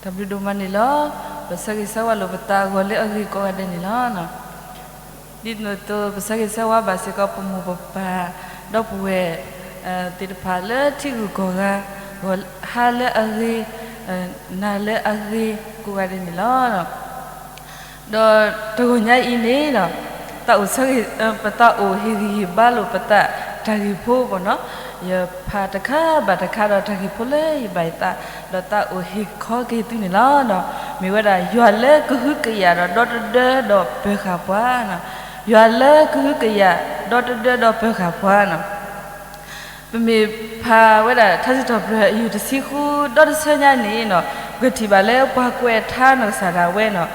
တၢ်ဘျုးဒိၣ်မးန့ၣ်လီၤ. ပဆၢဂ့ၤဆၢဝါလိာ်ပသးဂီၤလၢအဂ့ၤကိးဂၤဒဲးန့ၣ်လီၤ. ဒ်သိးသိးပဆၢဂ့ၤဆၢဝါဘၣ်စ့ၢ်ကီးပမိၢ်ပပၢ် ဒီပုၢ်ဝဲၢ် သ့ၣ်တဖၣ်လၢထံဂုၤကီၢ်ဂၤ ဂီၤဟါလၢအဂ့ၤ နၤလၢအဂ့ၤကိးဂၤဒဲးန့ၣ်လီၤ. ဒီးတဂီၤညါအံၤန့ၣ်ဒီး သးအိၣ်ဆၢဂ့ၤ ပသးအိၣ်ဟ့ၣ်ဂံၢ်ဟ့ၣ်ဘါလိာ်ပသးတၢ်ဂ့ၢ်ဖိဘၣ်နီၤ, ယဖးတခါဘၣ်တခါဒီးတၢ်ဂ့ၢ်ဖိလၢယဘၣ်ယသး ဒီးသးအိၣ်ဟ့ၣ်ခီက့ၤသုန့ၣ်လီၤ. မ့ၢ်ဝဲဒၣ် ယွၤလၢကဟုကယာ်ဒီးဒီတဒၢဒီးပၢၤဃာ်ပှၤ, ယွၤလၢကဟုကယာ်ဒီတဒၢဒီးပၢၤဃာ်ပှၤနီၤ. ပမ့ၢ်ဖးဝဲဒၣ်ထါစံးထီၣ်ပတြၢၤအယုၢ်တဆံဃု ဒီတဆၢညါန့ၣ်နီၤ, ပကထံၣ်ဘၣ်လၢပှၤကွဲးထါနီၢ်ကစၢ်ဒၣ်ဝဲနီၤ,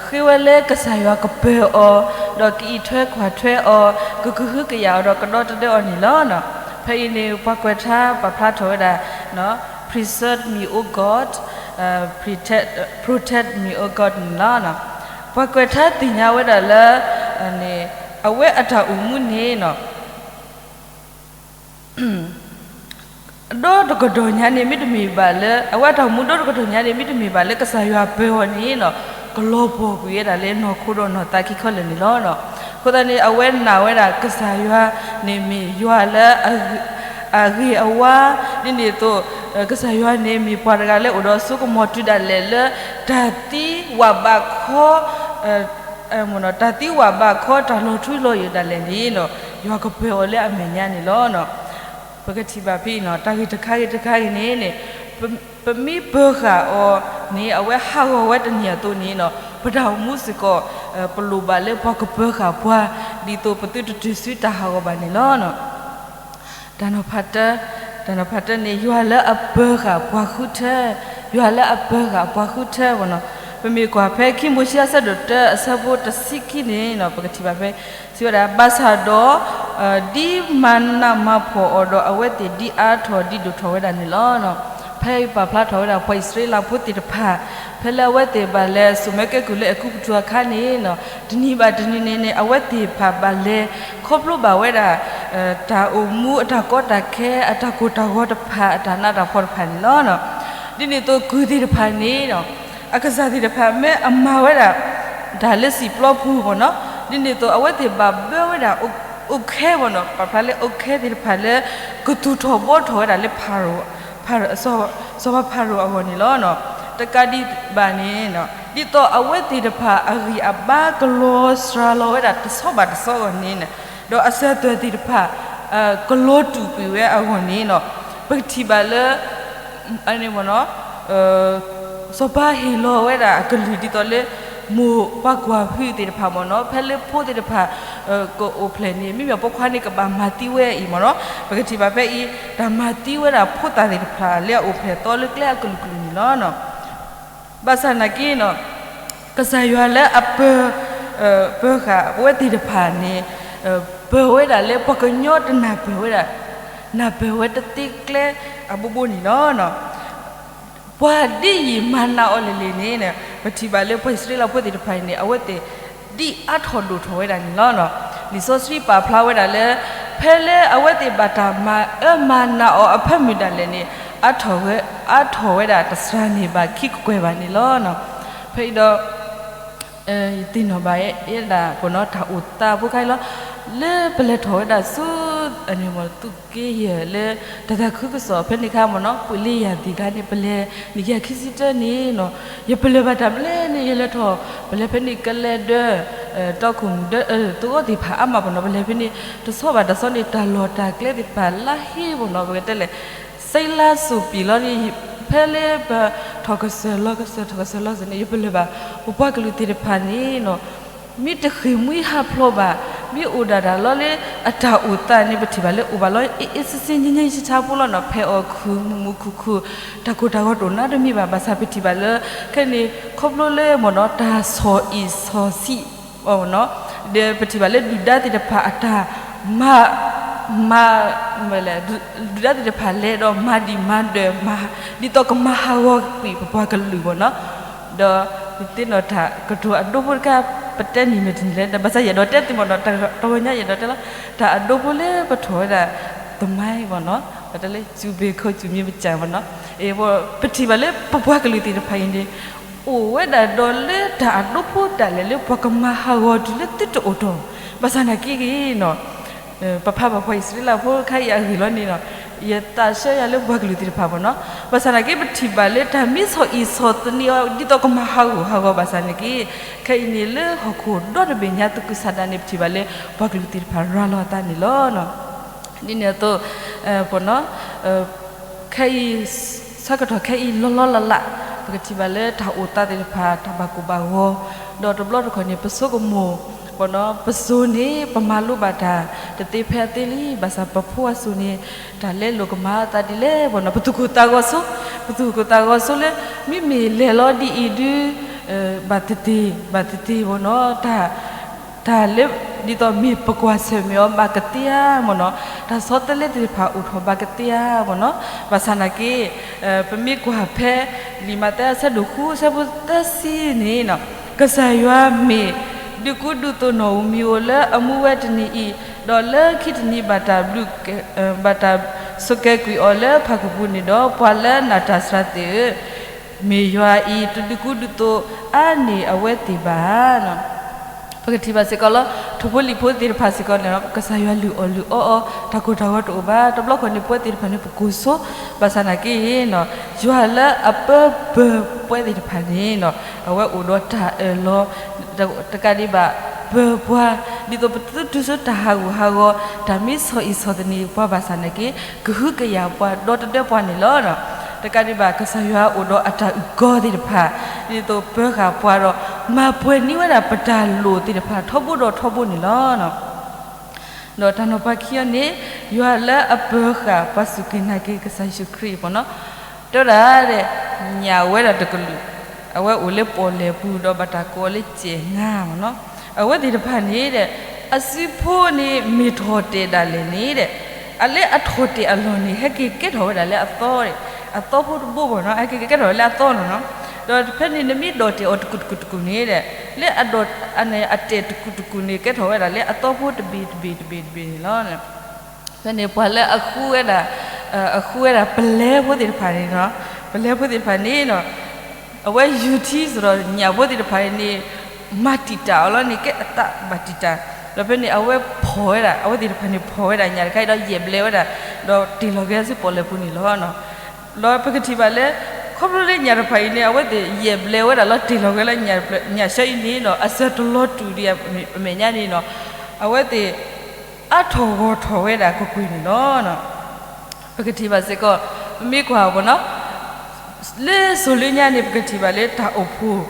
ဃ့ဝဲလၢကစၢ်ယွၤကပၢၤအီၤ, ဒီးကအံးထွဲကွၢ်ထွဲအီၤ, ကကဟုကယာ်အီၤဒီးကဒီတဒၢအီၤန့ၣ်လီၤ. ဖဲအံၤန့ၣ် ပှၤကွဲးထါပာ်ဖျါထီၣ်ဝဲဒၣ် Preserve me, O God, protect, protect me, O God န့ၣ်လီၤ. ပှၤကွဲးထါသ့ၣ်ညါဝဲဒၣ်လၢ အဝဲအတၢ်အိၣ်မူန့ၣ်နီၤ ဒီတကတီၢ်ညါန့ၣ် မ့တမ့ၢ်ဘၣ်လၢ အဝဲအတၢ်အိၣ်မူဒီတကတီၢ်ညါန့ၣ် မ့တမ့ၢ်ဘၣ်လၢကစၢ်ယွၤပၢၤအီၤန့ၣ်နီၤ, ကလီၤပှီၢ်ကွံာ်ဝဲဒၣ်လၢနီၢ်ခိဒီးနီၢ်သးခံခီလၢာ်န့ၣ်လီၤ. အဃိသတးန့ၣ် အဝဲနာ်ဝဲဒၣ်ကစၢ်ယွၤန့ၣ်မ့ၢ်ယွၤလၢ အဂ့ၤအဝါ, ဒ်န့ၣ်အသိး ကစၢ်ယွၤန့ၣ်မ့ၢ်ပှၤတဂၤလၢအိၣ်ဒီးစိကမီၤတုၤဒၣ်လဲာ်လၢ တၢ်သံဝးဘးခီ တၢ်သံဝးဘးခီ တၢ်လီၤထူလီၤယိာ်ဒၣ်လဲာ်န့ၣ်နီၤ, ယွၤကပၢၤအီၤလၢအမဲာ်ညါန့ၣ်လီၤ. ပကထံၣ်ဘၣ်ဖဲအံၤနီၤ, တၢ်ဂ့ၢ်တခါဂ့ၤတခါဂ့ၤန့ၣ်န့ၣ် ပမ့ၢ်ပၢၤဃာ်အီၤန့ၣ် အဝဲဟးဂီၤဝဲတန့ၢ်အသိးန့ၣ်နီၤ, ပတၢ်အိၣ်မူစ့ၢ်ကီး ပလိၣ်ဘၣ်လၢပှၤကပၢၤဃာ်ပှၤ ဒ်သိးပသုတတုၤဆူတၢ်ဟးဂီၤဘၣ်န့ၣ်လီၤ. တၢ်နီၤဖးတၢ, တၢ်နီၤဖးတၢန့ၣ် ယွၤလၢအပၢၤဃာ်ပှၤဃုထၢ, ယွၤလၢအပၢၤဃာ်ပှၤဃုထၢဘၣ်နီၤ. ပမ့ၢ်ကွၢ်ဖဲခံမိၤၡ့အဆၢဒိၣ်တၢ အဆၢဖိတဆံခံန့ၣ်နီၤ, ပကထံၣ်ဘၣ်ဖဲ စံးဝဲဒၣ် ဘၣ်ဆၣ်ဒီး ဒ်မၤနးမၤဖှီၣ်အီၤဒီး အဝဲသ့ၣ်ဒ်အါထီၣ်ဒ်ဒိၣ်ထီၣ်ဝဲဒၣ်န့ၣ်လီၤ. ဖဲအံၤပာ်ဖျါထီၣ်ဝဲဒၣ် ပှၤအံၣ်စရ့လးဖိသ့ၣ်တဖၣ် ဖဲလၢအဝဲသ့ၣ်ဘၣ်လဲၤစိာ်မၢကဲကုၢ်လၢအဲၤကူပတူးအခါန့ၣ်နီၤ, တနံၤဘၣ်တနံၤန့ၣ်န့ၣ် အဝဲသ့ၣ်တဖၣ်ဘၣ်လဲၤခီဖျိဘၣ်ဝဲဒၣ် တၢ်အိၣ်မူအတၢ်ကီတၢ်ခဲ အတၢ်ကိၢ်တၢ်ဂီၤတဖၣ် အတၢ်နးတၢ်ဖှီၣ်တဖၣ်န့ၣ်လီၤ. ဒ်န့ၣ်အသိးကုၢ်သ့ၣ်တဖၣ်န့ၣ်နီၤ, အကစၢ်သ့ၣ်တဖၣ်မ့ၢ်အမၤဝဲဒၣ် တၢ်လၢစံာ်ပျီပူၤဘၣ်နီၤ, ဒ်န့ၣ်အသိးအဝဲသ့ၣ်ဘၣ်ဘၢဝဲဒၣ် အိၣ်ခဲဘၣ်နီၤ, ပာ်ဖျါလၢအိၣ်ခဲသ့ၣ်တဖၣ်လၢ ကသူၣ်ထီၣ်ဘှီထီၣ်ဝဲဒၣ်လၢ ဖၤရိၤ, စီၤပၤဖၤရိၤအဂီၢ်န့ၣ်လီၤ. တကးဒံးဘၣ်န့ၣ် ဒ်သိးအဝဲသ့ၣ်တဖၣ်အဂံၢ်အဘါကလီၤစှၤလီၤဝဲဒၣ်တဆီဘၣ်တဆီအဂီၢ်န့ၣ်, ဒီးအစၢၤသွဲၣ်သ့ၣ်တဖၣ် ကလီၤတူာ်ကွံာ်ဝဲအဂီၢ်န့ၣ်နီၤ, ပကထံၣ်ဘၣ်လၢ စီၤပၤဟ့ၣ်လီၤဝဲဒၣ်အကလုၢ်ဒ်သိးလၢ မိၢ်ပှၤကွၢ်ဟုၣ်သ့ၣ်တဖၣ်မ့ၢ်နီၤ, ဖဲလၢဖိသ့ၣ်တဖၣ် ကအိၣ်ဖျဲၣ်န့ၣ် မ့မ့ၢ်ပိာ်ခွါန့ၣ်ကဘၣ်မၤသံဝဲအံၤမ့ၢ်နီၤ, ပကထံၣ်ဘၣ်ဖဲအံၤ တၢ်မၤသံဝဲဒၣ်ဖိသၣ်သ့ၣ်တဖၣ်လၢအအိၣ်ဖျဲၣ်သီလၢကျဲအကလုာ်ကလုာ်န့ၣ်လီၤ. ဘၣ်ဆၣ်နာ်က့နီၤ, ကစၢ်ယွၤလၢအပၢၤ ပၢၤဃာ်ပဝဲသ့ၣ်တဖၣ်န့ၣ် ပၢၤဝဲဒၣ်လၢပှၤကညီတနၢ်ပၢၢ်ဝဲဒၣ်, နၢ်ပၢၢ်ဝဲတသ့ကျဲအဘိဘိန့ၣ်လီၤ. ပှၤဒ်ယံာ်မၤနးအီၤလဲၣ်လဲၣ်န့ၣ် ပထံၣ်ဘၣ်လၢပှၤအံၣ်စရ့လးဖိသ့ၣ်တဖၣ်အံၤန့ၣ် အဝဲသ့ၣ်ဒ်အါထီၣ်ဒိၣ်ထီၣ်ဝဲဒၣ်န့ၣ်လီၤ. လံာ်စီဆှံပာ်ဖျါဝဲဒၣ်လၢ ဖဲလၢအဝဲသ့ၣ်ဘၣ်တၢ်မၤအၢမၤနးအီၤအဖၢမုၢ်ဒၣ်လဲာ်န့ၣ် အါထီၣ်ဝဲ အါထီၣ်ဝဲဒၣ်တစှၤန့ၣ်ဘၣ်ခံကကွဲၢ်ဘၣ်န့ၣ်လီၤ. ဖဲအံၤဒီး ယသ့ၣ်နီၣ်ဘၣ်ဝဲဒၣ်ပနီၤ တၢ်အိၣ်သးဖိခါအံၤလီၤ. လၢပလဲၤထီၣ်ဝဲဒၣ်ဆူ အန့ၣ်မ့ၢ်သူၣ်က့ယဲၢ်လၢ တၢ်သးခုကစီၣ်ဖဲန့ၣ်ခါမ့ၢ်နီၤ ပှၤလၢယၤသ့ၣ်ခါန့ၣ် ပလဲၤနံၣ်ကယၤခံဆံတၢန့ၣ်နီၤ ယပလဲၤဘၣ်တၢ်မနုၤလဲၣ်န့ၣ် ယလဲၤထီၣ် ပလဲၤဖဲန့ၣ်ကလဲၤဒၢ တီခိၣ်မုၣ်ဒၢ သဝီသ့ၣ်တဖၣ်အါမးပနီၤ ပလဲၤဖဲန့ၣ် တဆီဘၣ်တဆီန့ၣ် တၢ်လီၢ်တၢ်ကျဲသ့ၣ်တဖၣ်လၢဟ့ပနီၤ ပကတဲလဲၣ် စံလါစိၤပံာ်လီၤန့ၣ် ဖဲလၢပထီၣ်ကစၢၢ်လီၤကစၢၢ် ထီၣ်ကစၢၢ်လီၤကစၢၢ်န့ၣ် ယပလဲၤဘၣ် ပပှၤကလုာ်သ့ၣ်တဖၣ်န့ၣ်နီၤ မ့ၢ်တဃ့ၢ်မှံဟးဖျိးဘၣ် မ့ၢ်အိၣ်ဒၣ်တၢ်လီၤလၢအတၢ်အိၣ်သးန့ၣ် ပထံၣ်ဘၣ်လၢအိၣ်ဘၣ်လီၤ အ့ၣ်အ့ၣ်စ့စ့ ငြိမ်းချမ်းရေး ဆံဆါဖိလီၤနီၤ ဖဲအီၣ်ခုၣ်မုာ်မုာ်ခုၣ်ခုၣ် တၢ်ကိၢ်တၢ်ဂီၤတအိၣ်နီတမံၤဘၣ် ဘၣ်ဆၣ်ပထံၣ်ဘၣ်လၢ ခဲန့ၣ် ခီဖျိလၢမ့ၢ်နီၤ တၢ်ဆီၣ်အံၣ်ဆီၣ်ဆံး ဒီးပထံၣ်ဘၣ်လၢဒုၣ်ဒါသ့ၣ်တဖၣ်အတၢ် မၤ မၤ ဒုၣ်ဒါသ့ၣ်တဖၣ်လဲၤဒီးမၤဒံးမၤဒၢး ဒ်သိးကမၤဟးဂီၤကွံာ်ပပှၤကလုာ်ဘၣ်နီၤ ဒီးယသ့ၣ်နီၣ်တၢ်ကတိၤအဒိဖိတခါ ပတဲနံၤမ့ၢ်တနံၤလဲၣ် ဘၣ်ဆၣ်ယအဲၣ်ဒိးတဲသ့မ့ၢ်နီၤ တဂီၤညါယအဲၣ်ဒိးတဲလီၤ တၢ်အဒိဖိလၢပထီၣ်ဝဲဒၣ် သမိုင်းဘၣ်နီၤ တၢ်လၢ စူးဘ့းခိၣ်စူးမ့ၢ်ပစၢ်မနီၤ, ပထံၣ်ဘၣ်လၢပပှၤကလုာ်သ့ၣ်တဖၣ်အံၤန့ၣ် အိၣ်ဝဲဒၣ်ဒီးလၢတၢ်အဒိဖိဒၣ်လဲာ်လၢပှၤကမၤဟးဂီၤတုၤလၢသုတအိၣ်တီၢ်, ဘၣ်ဆၣ်နာ်က့ဂ့ၤနီၤ ပဖးဘၣ်ပှၤအံၣ်စရ့လးဖိခါအံၤအဂ့ၢ်လီၤန့ၣ်နီၤ, ယသးဆၢယၤလၢပှၤကလုာ်သ့ၣ်တဖၣ်မနီၤ, ဘၣ်ဆၣ်နာ်က့ ပထံၣ်ဘၣ်လၢ တၢ်မ့ၢ်ဆီၣ်အံၣ်ဆီၣ်သနံးအီၤ ဒ်သိးကမၤဟးဂီၤဟးဂီၤဘၣ်ဆၣ်နာ်က့, ခဲအံၤန့ၣ်လၢဟီၣ်ခိၣ်ဒီတဘ့ၣ်ညါသကုၤဆးဒးန့ၣ် ပထံၣ်ဘၣ်လၢ ပှၤကလုာ်သ့ၣ်တဖၣ်ရၤလီၤအသးန့ၣ်လီၤ. ဒ်န့ၣ်အသိး ပနီၤ ခဲအံၤ ဆၢကတီၢ်ခဲအံၤလီၤလီၤလးလး, ပကထံၣ်ဘၣ်လၢတၢ်အိၣ်သးသ့ၣ်တဖၣ် တၢ်ဘၣ်ကိၢ်ဘၣ်ဂီၤ, ဒီးတဘျီတခီၣ်န့ၣ် ပဆိကမိၣ် ပနီၤ ပစိၤန့ၣ် ပမၤလိဘၣ်တၢ်တသ့ဖဲအသ့လံ, ဘၣ်ဆၣ်ပဖိအစိၤန့ၣ် တၢ်လဲလိာ်ကမၤအသးဒ်လဲၣ် ပနီၤ ပသူၣ်ကိၢ်သးဂီၤဆိ, ပသူၣ်ကိၢ်သးဂီၤဆိလၢ မ့မ့ၢ်လဲၤလီၤဒ်အံၤဒု ဘၣ်သ့ၣ်သ့ၣ် ဘၣ်သ့ၣ်သ့ၣ် ပနီၤ တၢ် တၢ်လၢ ဒ်သိးမ့ၢ်ပကွၢ်ဆၢၣ်မဲာ်အီၤဘၣ်ကသ့ဧါ မနီၤ, တၢ်ဆီတလဲသ့ၣ်တဖၣ်အိၣ်ထီၣ်ဘၣ်ကသ့ဧါ မနီၤ, ဘၣ်ဆၣ်နာ်က့ ပမ့ၢ်ကွၢ်ဖဲ လံာ်မးသဲအဆၢဒိၣ်ဃုအဆၢဖိသၢဆံန့ၣ်နီၤ, ကစၢ်ယွၤမ့ၢ် ဒုးကူဒုးသိးနီၣ်ဧိၤမံၤဧိၤလၢအမူဝဲတနံၤအံၤ, ဒီးလၢခံတနံၤဘၣ်တၢ်ဘျုး ဘၣ်တၢ်ဆိးကဲကွံာ်အီၤလၢဖၣ်ကပူၤန့ၣ်ဒီး ပှၤလၢနၤတၢ်စှၤသ့ၣ်ဧၢ, မ့ၢ်ယွၤအံၤတဒုးကူဒုးသိးအါန့ၢ်အဝဲသ့ၣ်ဘၣ်. ပကထံၣ်ဘၣ်စ့ၢ်ကီးလီၤ ထိၣ်ဖိလံၣ်ဖိသ့ၣ်တဖၣ်စ့ၢ်ကီးန့ၣ် ကစၢ်ယွၤလုၢ်အီၣ်လုၢ်အီအီၤ တၢ်ကိၢ်တၢ်ဂီၤတအိၣ်ဘၣ်, တဘျီခီၣ်န့ၣ် ပဝဲသ့ၣ်တဖၣ်န့ၣ် ပကိၢ်ဆိ, ဘၣ်ဆၣ်နာ်က့ ယွၤလၢအပၢပၢၤပှၤသ့ၣ်တဖၣ်န့ၣ် အဝဲအိၣ်ဒီးတၢ်အၢၣ်လီၤ တကးဒံးဘၣ် ပၢၤပှၤ ဒ်သိးပသုတုၤဆူတၢ်ဟးဂူာ်ဟးဂီၤ တၢ်မ့ၢ်ဆီၣ်အံၣ်ဆီၣ်သနံးပှၤဘၣ်ဆၣ်နာ်က့ ကဟုကယာ်ပှၤဒီတဒၢပှၤန့ၣ်လီၤ. တကးဒံးဘၣ် ကစၢ်ယွၤအိၣ်ဒီးအတၢ်အုၣ်ကီၤသ့ၣ်တဖၣ် ဒ်သိးပၢၤဃာ်ပှၤဒီး မၤပှဲၤန့ၢ်ဝဲဒၣ်ပတၢ်လိၣ်သ့ၣ်တဖၣ်ထီဘိဒီးထီဘိန့ၣ်လီၤ. ဒီးတၢ်နီၤဖးခံအီၤန့ၣ် ယွၤလၢအပၢၤဃာ်ပှၤစူၢ်က့ၤနာ်က့ၤကစၢ်ယ့ၣ်ၡူးခရံာ်အပူၤနီၤ, တဲဝဲဒၣ် ညၣ်ဝဲဒၣ်တကလုာ် အဝဲအိၣ်လၢပီၣ်လဲၣ်ပူၤဒီးဘၣ်တၢ်ကိးအီၤလၢကဲၣ်နါမနီၤ, အဝဲသ့ၣ်တဖၣ်န့ၣ်ဒီး အစုဖိန့ၣ်မ့ၢ်ထီၣ်တဲာ်ဒၣ်လဲာ်န့ၣ်ဒီး အလၢအထီၣ်တဲာ်အလီၢ်န့ၣ် ဟဲက့ၤကဲထီၣ်ဝဲဒၣ်လၢအသီ, အသီဖိတဘိဘၣ်နီၤ, ဟဲက့ၤကဲထီၣ်ဝဲလၢအသီနီၤနီၤ, ဒီးဖဲန့ၣ်နမ့ၢ်ဒိၣ်တဲာ်အီၤတကူာ်တကူာ်တကူာ်န့ၣ်ဒီး လၢအဒိၣ် အတဲာ်တကူာ်တကူာ်န့ၣ် ကဲထီၣ်ဝဲဒၣ်လၢအသီဖိတဘ့ၣ်တဘ့ၣ်တဘ့ၣ်တဘ့ၣ်န့ၣ်လီၤ. ဖဲန့ၣ်ပှၤလၢအဃုဝဲဒၣ် အဃုဝဲဒၣ်ပလဲဖိသ့ၣ်တဖၣ်န့ၣ်နီၤ, ပလဲဖိသ့ၣ်တဖၣ်န့ၣ်နီၤ, အဝဲယူၤထံစ့ၢ်ဒီးညၣ်ဖိသ့ၣ်တဖၣ်န့ၣ် မၤတံာ်တာ်အီၤလီၤန့ၣ် ကဲအသးဘၣ်တံာ်တာ်, ဒီးဖဲန့ၣ်အဝဲဖီၣ်ဝဲဒၣ် အဝဲသ့ၣ်တဖၣ်န့ၣ်ဖီၣ်ဝဲဒၣ်ညၣ်တခါအံၤဒီးယဲၢ်ဘျဲဝဲဒၣ် ဒီးတ့ၢ်လီၤက့ၤဆူပီၣ်လဲၣ်ပူၤန့ၣ်လီၤ. ဒီးပကထံၣ်ဘၣ်လၢ ခီဖျိလၢညၣ်တဖၣ်အံၤန့ၣ် အဝဲသ့ၣ်ယဲၢ်ဘျဲဝဲဒၣ်လီၤတ့ၢ်လီၤက့ၤလၢညၣ်ဆၢအံၤန့ၣ်ဒီး အစၢၤတလီၤတူာ်ဒံးအမဲာ်ညါန့ၣ်ဒီး အဝဲသ့ၣ် အါထီၣ်ဂီၢ်ထီၣ်ဝဲဒၣ်ကွ့ၢ်ကွ့ၢ်န့ၣ်လီၤ. ပကထံၣ်ဘၣ်စ့ၢ်ကီး ပမ့ၢ်ကွၢ်အီၤနီၤ လၢစိၤလၢညါန့ၣ် ပကထံၣ်ဘၣ်လၢတၢ်အိၣ်ဖှိၣ်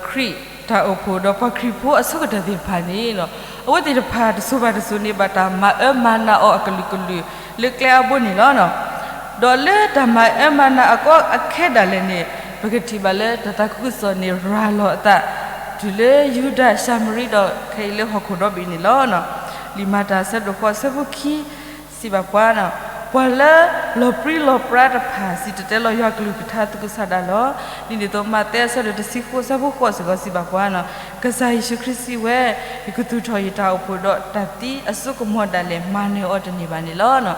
ခရံာ် တၢ်အိၣ်ဖှိၣ်ဒီးပှၤခရံာ်ဖိအဆိကတၢၢ်သ့ၣ်တဖၣ်န့ၣ် အဝဲသ့ၣ်တဖၣ်တစိၤဘၣ်တစိၤန့ၣ် ဘၣ်တၢ်မၤအၢမၤနးအီၤအကလုာ်ကလုာ် လၢကျဲအါဘိန့ၣ်လီၤ. ဒီးလၢတၢ်မၤအၢမၤနးအကီအခဲဒၣ်လဲာ်န့ၣ် ပကထံၣ်ဘၣ်လၢတၢ်သးခုကစီၣ်န့ၣ် ရၤလီၤအသး တုၤလၢယူဒၤၡၤမရံဒီးခဲအံၤလၢဟီၣ်ခိၣ်ဒီဘ့ၣ်န့ၣ်လီၤ. လံာ်မၤတၢ်အဆၢဒိၣ်ဃိးအဆၢဖိခံ စံးဘၣ်ပှၤ, ပှၤလၢလီၤပြံလီၤပြါတဖၣ် စံၣ်တဲၤတဲလီၤယွၤကလုၢ်ကထါသကုၤဆးဒးလီၤ. ဒ်န့ၣ်အသိး မးသဲအဆၢဒိၣ်တဆံဃိးအဆၢဖိဃိးစ့ၢ်ကီးစံးဘၣ်ပှၤ, ကစၢ်ယ့ၣ်ၡူးခရံာ်စံးဝဲ, ယကသူၣ်ထီၣ်ယတၢ်အိၣ်ဖှိၣ်ဒီးတၢ်သံအစိကမီၤဒၣ်လဲာ် မၤနၢၤအီၤတန့ၢ်ဘၣ်န့ၣ်လီၤ.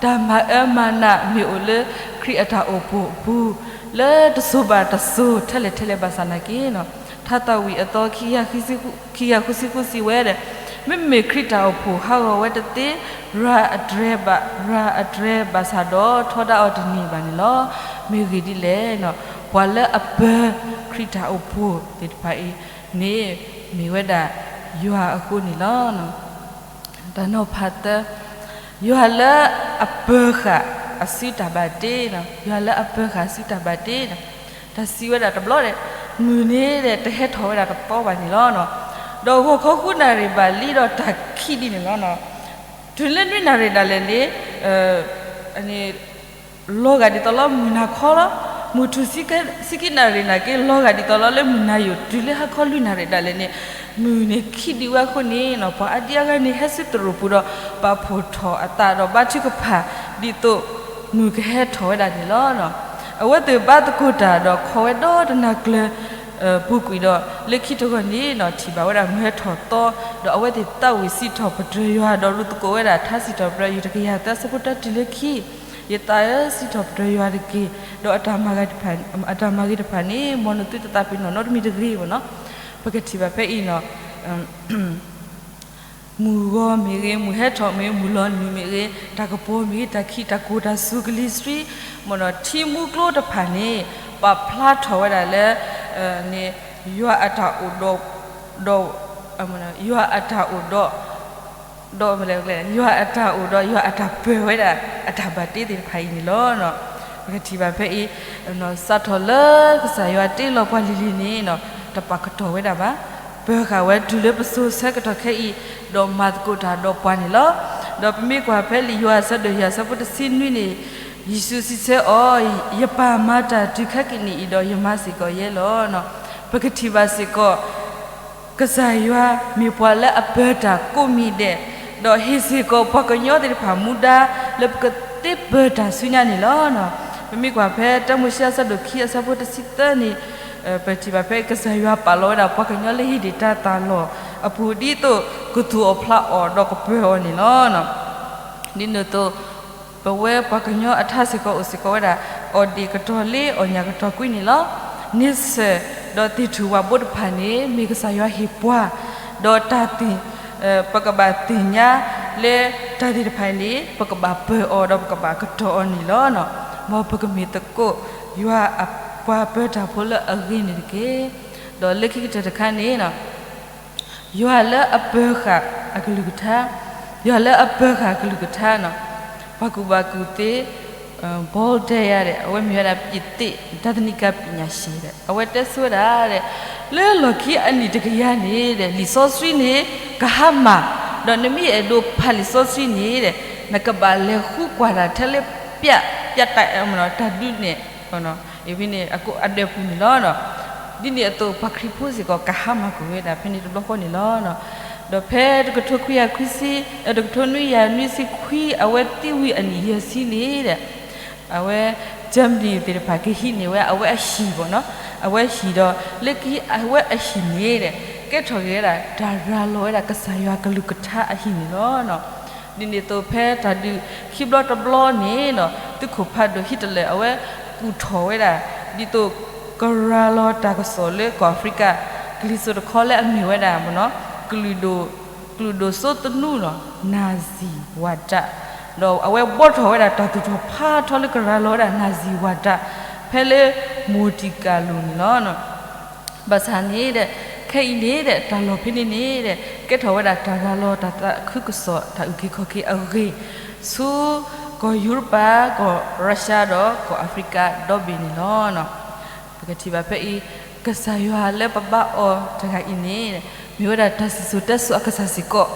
တၢ်မၤအၢမၤနးမ့ၢ်အိၣ်လၢခရံာ်အတၢ်အိၣ်ဖှိၣ်အပူၤ လၢတစိၤဘၣ်တစိၤထဲလဲၣ်ထဲလဲၣ်ဘၣ်ဆၣ်နာ်က့နီၤ ထါသးဝံၣ်အသီ ခံကယၤဃုဆံဃုစံးဝဲဒီး, မ့မ့ၢ်ခရံာ်တၢ်အိၣ်ဖှိၣ်ဟးဂီၤဝဲတသ့, ရၤအတြဲၤဘၣ်, ရၤအတြဲၤဘၣ်ဆၣ်ဒီးထီဒါအီၤတန့ၢ်ဘၣ်န့ၣ်လီၤ. မ့ၢ်ဂ့ၢ်ဒ်လဲၣ်နီၤ, ပှၤလၢအပၢခရံာ်တၢ်အိၣ်ဖှိၣ်သ့ၣ်တဖၣ်အံၤန့ၣ် မ့ၢ်ဝဲဒၣ်ယွၤအဃိန့ၣ်လီၤ. တၢ်နီၤဖးသၢ, ယွၤလၢအပၢဃာ်အစုတၢ်ဘၣ်တ့, ယွၤလၢအပၢဃာ်အစုတၢ်ဘၣ်တ့, တၢ်စံးဝဲဒၣ်တဘျီဒီး မုၢ်န့ၣ်ဒီးတဟဲထီၣ်ဝဲဒၣ်တသီဘၣ်န့ၣ်လီၤ. ဒီးဂီၤခီဃုနၣ်ရံၣ်ဘၣ်လံဒီးတၢ်ခံးဒံးန့ၣ်လီၤ. တုၤလၢနွံနၣ်ရံၣ်ဒၣ်လဲာ်န့ၣ် လီၤဂာ်ဒ်သိးလၢမုၢ်နၤခီလီၤ. မုၢ်ထူၣ်ဆံခံနၣ်ရံၣ်နာ်က့ လီၤဂာ်ဒ်သိးလီၤလၢမုၢ်နၤယိာ် တုၤလၢဟါခီလွံၢ်နၣ်ရံၣ်ဒၣ်လဲာ်န့ၣ် မုၢ်န့ၣ်ခံးဒံးဝဲအဃိန့ၣ် ပှၤအါဒံအါဂၤန့ၣ် ဟဲဆူတရူးပူၤဒီး ပာ်ဖှိၣ်ထီၣ်အသးဒီးဘါထုကဖၣ် ဒ်သိးမုၢ်ကဟဲထီၣ်ဝဲဒၣ်န့ၣ်လီၤ. အဝဲသ့ၣ်ဘါသကိးတၢ်ဒီးခိးဝဲဒီတနၤကျၢၤ ပူၤကွံာ်ဒီး လၢခံတဂီၢ်န့ၣ်နီၤ ထံၣ်ဘၣ်ဝဲဒၣ်မုၢ်ဟဲထီၣ်သီ ဒီးအဝဲသ့ၣ်သးဝံၣ်စံးထီၣ်ပတြၢၤယွၤ ဒီးရူၢ်သကိးဝဲဒၣ်ထါစံးထီၣ်ပတြၢၤ ယူၢ်တကယၤသၢဆၢဖိတၢတုၤလၢခံ ယသးဧၢ, စံးထီၣ်ပတြၢၤယွၤတက့ၢ်, ဒီးအတၢ်မၤဂ့ၤတဖၣ်, အတၢ်မၤဂ့ၤတဖၣ်န့ၣ် မ်နသုတသးပ့ၤနီၣ်နီတမံၤတဂ့ၤဘၣ်နီၤ. ပကထံၣ်ဘၣ်ဖဲအံၤနီၤ, မုၢ်ဂီၤမ့ၢ်ဂ့ၤ, မုၢ်ဟဲထီၣ်မ့ၢ်ဂ့ၤ, မုၢ်လီၤနုာ်မ့ၢ်ဂ့ၤ, တၢ်ကပီၤမ့ၢ်ဂ့ၤ, တၢ်ခံးတၢ်ကိၢ်တၢ်စူၤကလံၤဆှံ, မ့ၢ်ဒီးထံမူကျိတဖၣ်န့ၣ် ပာ်ဖျါထီၣ်ဝဲဒၣ်လၢ န့ၣ် ယွၤအတၢ်အိၣ်ဒီး, ဒီး, ယွၤအတၢ်အိၣ်ဒီး ဒီး ယွၤအတၢ်အိၣ်ဒီး ယွၤအတၢ်ပၢၤဝဲဒၣ် အတၢ်ဘၣ်တ့သ့ၣ်တဖၣ်အံၤန့ၣ်လီၤ. ပကထံၣ်ဘၣ်ဖဲအံၤ, စးထီၣ်လၢကစၢ်ယွၤတ့လီၤပှၤလံၤလံၤန့ၣ် တပာ်ကတီၢ်ဝဲဒၣ်ဘၣ်. ပၢၤဃာ်ဝဲတုၤလၢပစိၤဆၢကတီၢ်ခဲအံၤ, ဒီးမၤသကိးတၢ်ဒီးပှၤန့ၣ်လီၤ. ဒီးပမ့ၢ်ကွၢ်ဖဲလံာ်ယိၤဟၣ်အဆၢဒိၣ်ယဲၢ်အဆၢဖိတဆံနွံန့ၣ်, ယ့ၣ်ၡူးစံးဆၢအီၤ, ယပၢ်မၤတၢ်တုၤခဲကနံၣ်အံၤဒီး ယမၤစ့ၢ်ကီးယဲလီၤ. ပကထံၣ်ဘၣ်စ့ၢ်ကီး ကစၢ်ယွၤမ့ၢ်ပှၤလၢအပၢၤတၢ်ကိးမံၤဒဲး, ဒီးဟ့ၣ်စ့ၢ်ကီးပှၤကညီသ့ၣ်တဖၣ်မူဒါ လၢပကသ့ပၢၤတၢ်ဆူညါန့ၣ်လီၤ. ပမ့ၢ်ကွၢ်ဖဲတၢမိၤၡ့အဆၢဒိၣ်ခံအဆၢဖိတဆံသၢန့ၣ်, ပထံၣ်ဘၣ်ဖဲကစၢ်ယွၤပာ်လီၤဝဲဒၣ်ပှၤကညီလၢဟ့ၣ်ဒံးတၢ်သၣ်လီၢ်အပူၤ ဒ်သိးကသူၣ်အီၣ်ဖျးအီၣ်ဒီးကပၢၤအီၤန့ၣ်လီၤ. ဒ်န့ၣ်အသိး ပဝဲပှၤကညီအထါစ့ၢ်ကီးအိၣ်စ့ၢ်ကီးဝဲဒၣ် အီၣ်ဒ့ၣ်ကတီၤလ့ အီၣ်ညၣ်ကတီၤကွံန့ၣ်လီၤ. န့ဆၢၣ်ဒီးသ့ၣ်ထူၣ်ဝၣ်ဘိတဖၣ်န့ၣ် မ့ၢ်ကစၢ်ယွၤဟ့ၣ်ပှၤ, ဒီးတၢ်သ့ၣ်, ပကဘၣ်သ့ၣ်ညါလၢတၢ်သ့ၣ်တဖၣ်န့ၣ် ပကဘၣ်ပၢၤအီၤဒီးပကဘၣ်ကတီၤအီၤန့ၣ်လီၤ. မ်ပကမ့ၢ်သကိးယွၤအပှၤပၢၤတၢ်ဖိလၢအဂ့ၤန့ၣ်တက့ၢ်. ဒီးလၢခံကတၢၢ်တခါန့ၣ် ယွၤလၢအပၢၤဃာ်အကလုၢ်ကထါ, ယွၤလၢအပၢၤဃာ်အကလုၢ်ကထါန့ၣ်, ပှၤကူၣ်ဘၣ်ကူၣ်သ့ Voltaire ဒီး အဝဲမ့ၢ်ဝဲဒၣ် ပြင်သစ် တၢ်သနံးကါပညာရှင် ဒီး အဝဲတဲဆိဝဲဒၣ်ဒီး လၢလီၢ်ခံအနံၣ်တကယၤန့ၣ်ဒီး လံာ်စီဆှံန့ၣ် ကဟါမၢ်, ဒီးနမ့ၢ်အဲၣ်ဒိးဖးလံာ်စီဆှံန့ၣ်ဒီး နကဘၣ်လဲၤဃုကွၢ်တၢ်ထဲလၢ ပျး, ပျးတၢ်, တၢ်ဒုးနဲၣ် အဝဲန့ၣ်အဒၢးပူၤန့ၣ်လီၤ. ဒ်န့ၣ်အသိးပှၤခရံာ်ဖိစ့ၢ်ကီး ကဟါမၢ်ကွံာ်ဝဲဒၣ်ဖဲန့ၣ်တဘျီဃီန့ၣ်လီၤ. ဒီးဖဲတကထိခွံကယၤခွံဆံ, တကထိနွံကယၤနွံဆံခွံ အဝဲသံဝံၤအနံၣ်ယဲၢ်ဆံန့ၣ်ဒီး အဝဲ Germany သ့ၣ်တဖၣ်ကဟံးန့ၢ်ဝဲအဝဲအဟံၣ်ဘၣ်နီၤ, အဝဲဟံၣ်ဒီး လၢခံအဝဲအဟံၣ်န့ၣ်ဒီး ကဲထီၣ်က့ၤဝဲဒၣ် တၢ်ရၤလီၤဝဲဒၣ်ကစၢ်ယွၤကလုၢ်ကထါအဟံၣ်န့ၣ်လီၤ. ဒ်န့ၣ်အသိးဖဲတၢ်ဒုးခံဘျီတဘျီန့ၣ်နီၤ သုးခိၣ်ဖးဒိၣ် Hitler အဝဲကူၣ်ထီၣ်ဝဲဒၣ် ဒ်သိးကရၤလီၤတၢ်ကစီၣ်လၢကီၢ်အဖရံကါ ကလံၤစိးတခီလၢအမ့ၢ်ဝဲဒၣ်မ့ၢ်နီၤ ကလုာ်ဒိၣ်စိသနူနီၤ နၤစံၤဝၤဒး, ဒီးအဝဲဘှီထီၣ်ဝဲဒၣ်တၢ်သူၣ်ထီၣ်ဖးထီလၢကရၤလီၤဝဲဒၣ် နၤစံၤဝၤဒး ဖဲလၢ Monte Carlo န့ၣ်လီၤ. ဘၣ်ဆၣ်န့ၣ်ဒီး ခဲအံၤန့ၣ်ဒီး တၢ်လီၢ်ဖဲန့ၣ်န့ၣ်ဒီး ကဲထီၣ်ဝဲဒၣ်တၢ်ရၤလီၤတၢ်သးခုကစီၣ် တၢ်အုၣ်က့ၤခီၣ်က့ၤအဂ့ၢ် ဆူကီၢ်ယူရပၤ ကီၢ်ရၢၡါဒီးကီၢ်အဖရံကါဒီဘ့ၣ်န့ၣ်လီၤ. ပကထံၣ်ဘၣ်ဖဲအံၤ ကစၢ်ယွၤလၢပဘါအီၤတဂၤအံၤန့ၣ် မ့ၢ်ဝဲဒၣ်တၢ်စံၣ်စိၤတဲစိၤအကစၢ်စ့ၢ်ကီး,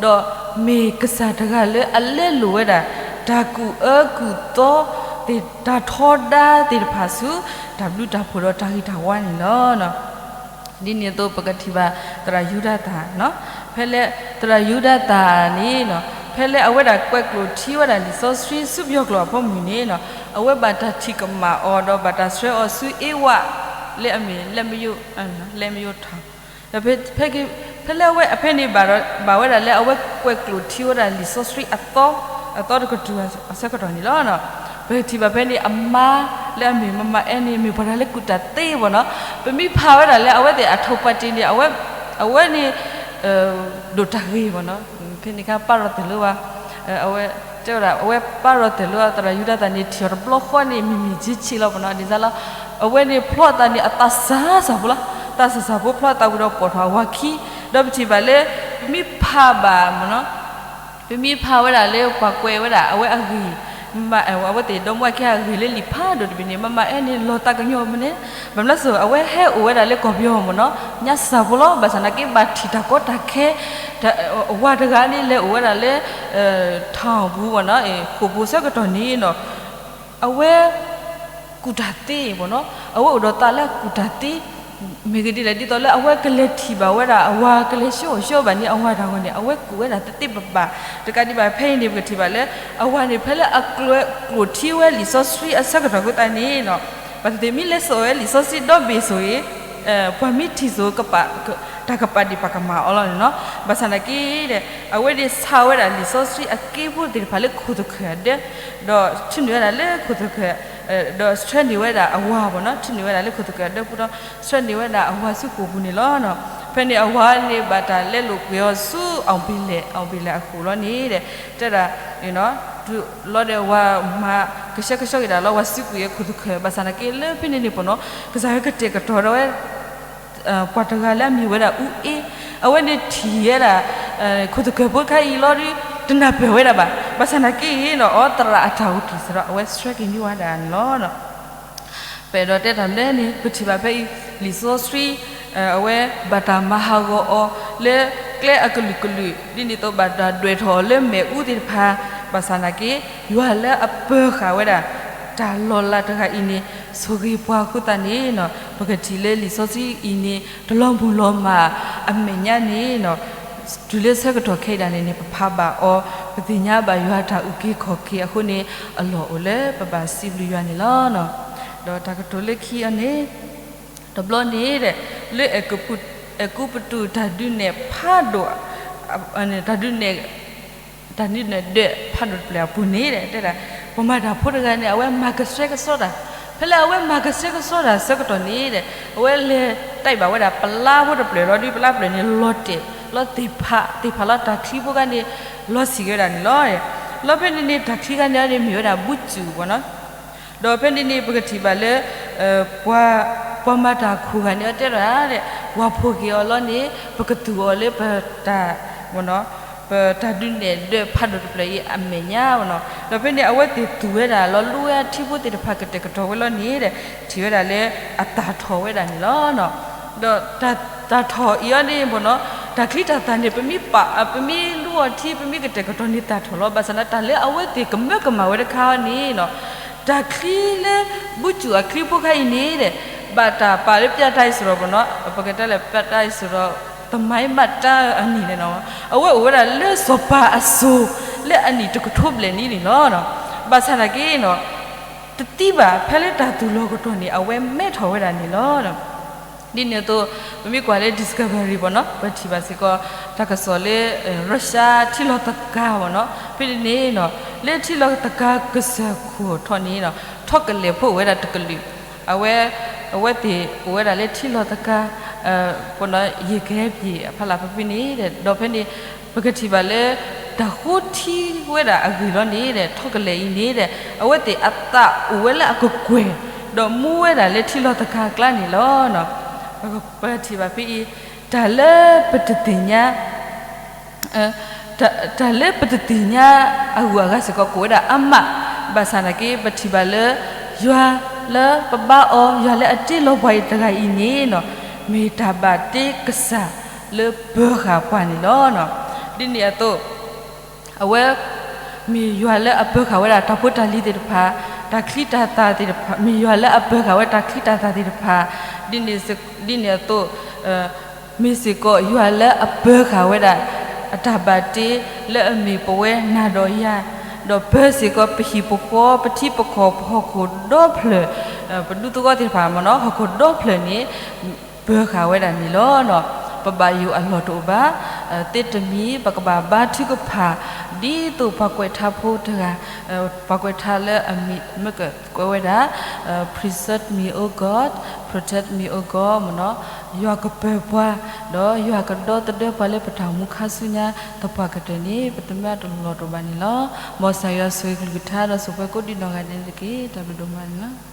ဒီးမ့ၢ်ကစၢ်တဂၤလၢအလဲလိာ်ဝဲဒၣ် တၢ်ကူၣ်အၢကူၣ်သီသ့ၣ် တၢ်ထီဒါသ့ၣ်တဖၣ်ဆူ တၢ်ဘျုးတၢ်ဖှိၣ်ဒီးတၢ်ဂ့ၤတၢ်ဝါန့ၣ်လီၤ. ဒ်န့ၣ်အသိးပကထံၣ်ဘၣ်သရၣ်ယူဒၤသၣ်, ဖဲလၢသရၣ်ယူဒၤသၣ်န့ၣ် ဖဲလၢအဝဲဒၣ်ကွဲးကျိာ်ထံဝဲဒၣ်လံာ်စီဆှံဆူပယီၤကျိာ်အဖီမုၢ်န့ၣ် အဝဲဘၣ်တၢ်ထံၣ်ကမၣ်အီၤဒီးဘၣ်တၢ်ဆှၢအီၤဆူအ့ဝး လၢအမ့ၢ် လဲမယိ လဲမယိထၣ် ဒီးဖဲ ဖဲလၢအဝဲအဖဲန့ၣ် ဘၣ်ဝဲဒၣ်လၢအဝဲကွဲးကျိာ်ထံဝဲဒၣ်လံာ်စီဆှံအသီ, အသီတကတြူၢ်အဆၢကတီၢ်န့ၣ်လီၤ. ပကထံၣ်ဘၣ်ဖဲန့ၣ် အမါလၢအမ့ၢ်မမအဲၣ်န့ၣ် မ့ၢ်ပှၤတဂၤလၢကူၣ်တၢ်သ့ဘၣ်နီၤ. ပမ့ၢ်ဖးဝဲဒၣ်လၢအဝဲသ့ၣ်အထိၣ်ပှၤတ့ၢ်န့ၣ် အဝဲန့ၣ် ဒိၣ်တၢ်ဂ့ၤဘၣ်နီၤ. ဖဲန့ၣ်အခါပာ်ရီၣ်တဲာ်လၢၤဝဲ, အဝဲတဲဝဲဒၣ် အဝဲပာ်ရီၣ်တဲာ်လၢၤဝဲသရၣ်ယူဒၤသၣ်န့ၣ် ထံၣ်အီၤတဘျီဃီန့ၣ် မ့ၢ်မ့ၢ်က့ၤဆံးလီၤဘၣ်နီၤ. ဒ်သိးလၢ အဝဲန့ၣ်ဖျီအသးန့ၣ် အသးစၢ်စၢ်ဖိလီၤ. သးစၢ်စၢ်ဖိဖျီအသးဝံၤဒီးပိာ်ထီၣ်အဝၤခံ, ဒီးပထံၣ်ဘၣ်လၢ ပမ့ၢ်ဖးဘၣ်မ့ၢ်နီၤ ပမ့ၢ်ဖးဝဲဒၣ်လၢပှၤကွဲးဝဲဒၣ်အဝဲအဂ့ၢ်, မ့ၢ်အဝဲသ့ၣ်ဒီမါဝၤခံဂ့ၢ်လၢလံာ်ဖးဒိၣ်တဘ့ၣ်န့ၣ် မမအဲၣ်န့ၣ် လီၤသးကညီၤမနုၤလဲၣ်. ဘၣ်မနုၤလဲၣ်စိ အဝဲဟဲအိၣ်ဝဲဒၣ်လၢကီၢ်ပယီၤမ့ၢ်နီၤ ညါစၢ်ဖိလီၤ. ဘၣ်ဆၣ်နာ်က့ဘၣ်ထံၣ်တၢ်ကီတၢ်ခဲ ဝၤတဂၤန့ၣ် လဲၤအိၣ်ဝဲဒၣ်လၢ ထၣ်ပူၤမ့ၢ်နီၤ ဃိာ်ဖိဆၢကတီၢ်န့ၣ်နီၤ အဝဲ ကူၣ်တၢ်သ့မ့ၢ်နီၤ အဝဲအိၣ်ဒီးသးလၢအကူၣ်တၢ်သ့, မ့ၢ်ဂ့ၢ်ဒ်လဲၣ် ဒ်သိးလၢအဝဲကလဲၤထံၣ်ဘၣ်ဝဲဒၣ် အဝၤကလဲၤဆှၢအီၤဆှၢဘၣ်န့ၣ် အဝၤတၢ်ဂီၤန့ၣ် အဝဲကူၣ်ဝဲဒၣ်သ့သ့ဘၣ်ဘၣ်. တကးဒံးဘၣ်ဖဲအံၤန့ၣ် ပကထံၣ်ဘၣ်လၢ အဝၤန့ၣ် ဖဲလၢအကွဲးကျိာ်ထံဝဲလံာ်စီဆှံအဆၢကတီၢ်အဃိသတးန့ၣ်နီၤ ဘၣ်သ့ၣ်သ့ၣ်မ့ၢ်လဲၤစိာ်ဝဲလံာ်စီဆှံဒီဘ့ၣ်စိၤအံၤ ပှၤမ့ၢ်ထံၣ်စိၤကပာ် တၢ်ကပာ်ဒံးပာ်ကမၣ်အီၤလီၤန့ၣ်လီၤ. ဘၣ်ဆၣ်သနာ်က့ဒီး အဝဲန့ၣ်ဆါဝဲဒၣ်လံာ်စီဆှံအက့ဖိသ့ၣ်တဖၣ်လၢခိၣ်သခၢၣ်အဒၢ, ဒီးထုးန့ၢ်ဝဲဒၣ်လၢခိၣ်သခၢၣ်, ဒီးဆှၢန့ၢ်ဝဲဒၣ်အဝၤဘၣ်နီၤ, ထုးန့ၢ်ဝဲဒၣ်လၢခိၣ်သခၢၣ်အဒၢပူၤဒီး ဆှၢန့ၢ်ဝဲဒၣ်အဝၤဆူဃိာ်ပူၤန့ၣ်လီၤ. ဖဲန့ၣ်အဝၤန့ၣ်ဘၣ်တၢ်လဲလိာ်ကွဲအီၤဆူ အောင်ဘင်လယ်, အောင်ဘင်လယ်အဃိာ်လီၤန့ၣ်ဒီး တဲဒၣ် လီၤဒီးဝၤမၤကဆှဲကဆှီက့ၤဒၣ်လီၤ ဝၤစုကွံာ်အခိၣ်သခၢၣ်, ဘၣ်ဆၣ်သနာ်က့လၢဖဲန့ၣ်န့ၣ်ပနီၤ ကစၢ်ယွၤကတဲာ်ကတီၤဒီးဝဲ ပှၤတဂၤလၢအမ့ၢ်ဝဲဒၣ်အူအ့, အဝဲန့ၣ်ထံၣ်ဝဲဒၣ် ခိၣ်သခၢၣ်ဖိတခါအံၤလီၤဒီး တနၢ်ပၢၢ်ဝဲဒၣ်ဘၣ်. ဘၣ်ဆၣ်သနာ်က့ဒီး အီသရၣ်အတၢ်အိၣ်တ့ၢ်စ့ၢ်ဒီး အဝဲဆှၢက့ၤန့ၢ်ဝဲဒၣ်န့ၣ်လီၤ. ပအဲၣ်ဒိးတဲတၢ်မနုၤန့ၣ် ပထံၣ်ဘၣ်ဖဲအံၤ လံာ်စီဆှံ အဝဲဘၣ်တၢ်မၤဟးဂီၤအီၤလၢကျဲအကလုာ်ကလုာ် ဒ်န့ၣ်အသိးဘၣ်တၢ်ဒွဲၣ်ထီၣ်အီၤလၢမဲာ်အူသ့ၣ်တဖၣ်, ဘၣ်ဆၣ်သနာ်က့ ယွၤလၢအပၢၤဃာ်ဝဲဒၣ် တၢ်လီၤလးတဂၤအံၤန့ၣ် ဆိၣ်ဂ့ၤပှၤအဃိသတးန့ၣ် ပကထံၣ်လၢလံာ်စီဆှံအံၤန့ၣ် တလီၤမုၢ်လီၤမၢ်အမဲာ်ညါန့ၣ် တုၤလၢဆၢကတီၢ်ခဲအံၤဒၣ်န့ၣ်န့ၣ် ပဖးဘၣ်အီၤ, ပသ့ၣ်ညါဘၣ်ယွၤတၢ်အုၣ်က့ၤခီၣ်က့ၤအဃိန့ၣ် အလီၢ်အိၣ်လၢပဘၣ်စံးဘျုးယွၤန့ၣ်လီၤ. ဒီးတၢ်ကတိၤလၢခံအီၤန့ၣ် တဘျီန့ၣ်ဒီး လၢအဲၤကူပတူးတၢ်ဒုးနဲၣ်ဖးဒိၣ် တၢ်ဒုးနဲၣ် တၢ်ဒုးနဲၣ်ဒၢးဖးဒိၣ်တဖျၢၣ်အပူၤန့ၣ်ဒီး တဲဒၣ် ပှၤမၤတၢ်ဖိတဂၤန့ၣ် အဝဲမၤကဆှဲကဆှီတၢ်, ဖဲလၢအဝဲမၤကဆှဲကဆှီတၢ်ဆၢကတီၢ်န့ၣ်ဒီး အဝဲလဲၤတၢ်ဘၣ်ဝဲဒၣ်ပလါဖိတဖျၢၣ်လီၤဒီး ပလါဖျၢၣ်န့ၣ်လီၤတဲာ်လီၤသ့ၣ်ဖး သ့ၣ်ဖးလီၤတၢ်ချံဖိခါန့ၣ် လီၤဆံးက့ၤဝဲဒၣ်န့ၣ်လီၤ. လီၤဖဲန့ၣ်န့ၣ် တၢ်ချံခါန့ၣ်န့ၣ်မ့ၢ်ဝဲဒၣ်ဘူစူၣ်ပနီၤ ဒီးဖဲန့ၣ်န့ၣ် ပကထံၣ်ဘၣ်လၢ ပှၤမၤတၢ်ခိၣ်ဂၤန့ၣ် အတဲဒၣ် ဝၤဖိးက့ၤအီၤလီၤန့ၣ် ပကသူၣ်အီၤလၢပတၢ် ပတၢ်ဒုးနဲၣ်ဒၢးဖးဒိၣ်တဖျၢၣ်အံၤအမဲာ်ညါနီၤ. ဒီးဖဲန့ၣ် အဝဲသ့ၣ်သူၣ်ဝဲဒၣ်လီၤ လူဝဲအထံဖိသ့ၣ်တဖၣ်ကတဲာ်ကတီၤဝဲလီၤန့ၣ်ဒီး ထံၣ်ဝဲဒၣ်လၢအသၣ်ထီၣ်ဝဲဒၣ်န့ၣ်လီၤ. ဒီးတၢ်ထီၣ်အံၤအီၤန့ၣ်မ့ၢ်နီၤ တၢ်ချံတၢ်သၣ်န့ၣ် ပမ့ၢ်ပာ် ပမ့ၢ်လူအီၤထံ ပမ့ၢ်ကတဲာ်ကတီၤန့ၣ်သၣ်ထီၣ်လီၤ. ဘၣ်ဆၣ်န့ၣ် တၢ်လၢအဝဲသ့ၣ်ကမၢကမၣ်ဝဲတခါန့ၣ်နီၤ တၢ်ချံလၢ ဘူစူၣ်အချံဖိခါအံၤန့ၣ်ဒီး ဘၣ်တၢ်ပာ်လၢပျၢ်တၢ်အံၤစရီပနီၤ ပကတဲလၢပျၢ်တၢ်အံၤစရီ သမိုင်းမှတ်တမ်း အနံၤန့ၣ်နီၤ အဝဲအိၣ်ဝဲဒၣ်လၢစီၤပၤအစိၤ လၢအနံၣ်တကထိဘျဲၣ်နံၣ်န့ၣ်လီၤ. ဘၣ်ဆၣ်သနာ်က့နီၤ တသံဘၣ် ဖဲလၢတၢ်သူၣ်လီၤကတီၢ်န့ၣ် အဝဲမဲထီၣ်ဝဲဒၣ်န့ၣ်လီၤ. ဒ်န့ၣ်အသိး ပမ့ၢ်ကွၢ်လၢ Discovery ပနီၤ ပထံၣ်ဘၣ်စ့ၢ်ကီး တၢ်ကစီၣ်လၢ Russia ထံလီၤသကၤပနီၤ ဖဲန့ၣ်န့ၣ်နီၤ လၢထံလီၤသကၤကစၢၢ်ခိၣ်ထီၣ်န့ၣ်နီၤ ထီၣ်ကလဲာ်ဖိအိၣ်ဝဲဒၣ်တကလုာ် အဝဲ အဝဲသ့ၣ်အိၣ်ဝဲဒၣ်လၢထံလီၤသကၤ ပနီၤ ယကဟဲပ့ၤအဖီလာ်ဖဲဖဲန့ၣ်ဒီး ဒီးဖဲန့ၣ် ပကထံၣ်ဘၣ်လၢ တၢ်ဃိထံဝဲဒၣ်အဂ့ၢ်လီၤန့ၣ်ဒီး ထီၣ်ကလဲာ်အံၤန့ၣ်ဒီး အဝဲသ့ၣ်အသးအိၣ်ဝဲလၢအကကွဲၢ် ဒီးမူဝဲဒၣ်လၢထံလီၤသကၤအကျါန့ၣ်လီၤ. ပထံၣ်ဘၣ်ဖဲအံၤ တၢ်လၢပတသ့ၣ်ညါ တၢ်လၢပတသ့ၣ်ညါအဂုၤအဂၤစ့ၢ်ကီး ကအိၣ်ဝဲဒၣ်အါမး, ဘၣ်ဆၣ်သနာ်က့ ပထံၣ်ဘၣ်လၢ ယွၤလၢပဘါအီၤ ယွၤလၢအတ့လီၤပှၤအံၤတဂၤအံၤန့ၣ်နီၤ မ့ၢ်တၢ်ဘၣ်တ့ကစၢ်လၢပၢၤဃာ်ပှၤန့ၣ်လီၤ. ဒ်န့ၣ်အသိး အဝဲ မ့ၢ်ယွၤလၢအပၢၤဃာ်ဝဲဒၣ်တၢ်ဖိတၢ်လံၤသ့ၣ်တဖၣ်, တၢ်ချံတၢ်သၣ်သ့ၣ်တဖၣ်, မ့ၢ်ယွၤလၢအပၢၤဃာ်ဝဲတၢ်ချံတၢ်သၣ်သ့ၣ်တဖၣ်, ဒ်န့ၣ် ဒ်န့ၣ်အသိး မ့ၢ်စ့ၢ်ကီးယွၤလၢအပၢၤဃာ်ဝဲဒၣ် အတၢ်ဘၣ်တ့လၢအမ့ၢ်ပဝဲနၤဒီးယၤ, ဒီးပၢၤစ့ၢ်ကီးပဟံၣ်ပဃီ ပထံပကီၢ် ပဟီၣ်ခိၣ်ဒီဖျၢၣ်, ပဒူသဝီသ့ၣ်တဖၣ်မ့ၢ်နီၤ ဟီၣ်ခိၣ်ဒီဖျၢၣ်န့ၣ် ပၢၤဃာ်ဝဲဒၣ်န့ၣ်လီၤ. ပဘၣ်ယိၣ်အလီၢ်တအိၣ်ဘၣ်, သ့တမံၤ ပကဘၣ်ဘါထုကဖၣ် ဒ်သိးပှၤကွဲးထါဖိတဂၤ ပှၤကွဲးထါလၢအမံၤမ့ၢ်ကကွဲးဝဲဒၣ် Preserve me, O God, protect me, O God မ့ၢ်နီၤ, ယွၤကပၢၤပှၤ, ဒီးယွၤကဒီသဒၢပှၤလၢပတၢ်မူခါဆူညါ သပှၢ်ကတၢၢ်န့ၣ် ပတမ့ၢ်အတလီၢ်တအိၣ်ဘၣ်န့ၣ်လီၤ. မ်ကစၢ်ယွၤဆိၣ်ဂ့ၤကလုၢ်ကထါဒီးဆိၣ်ပှဲၤကိးဒံးနီၢ်ဂၤဒဲးန့ၣ်တက့ၢ်. တၢ်ဘျုးဒိၣ်မးန့ၣ်လီၤ.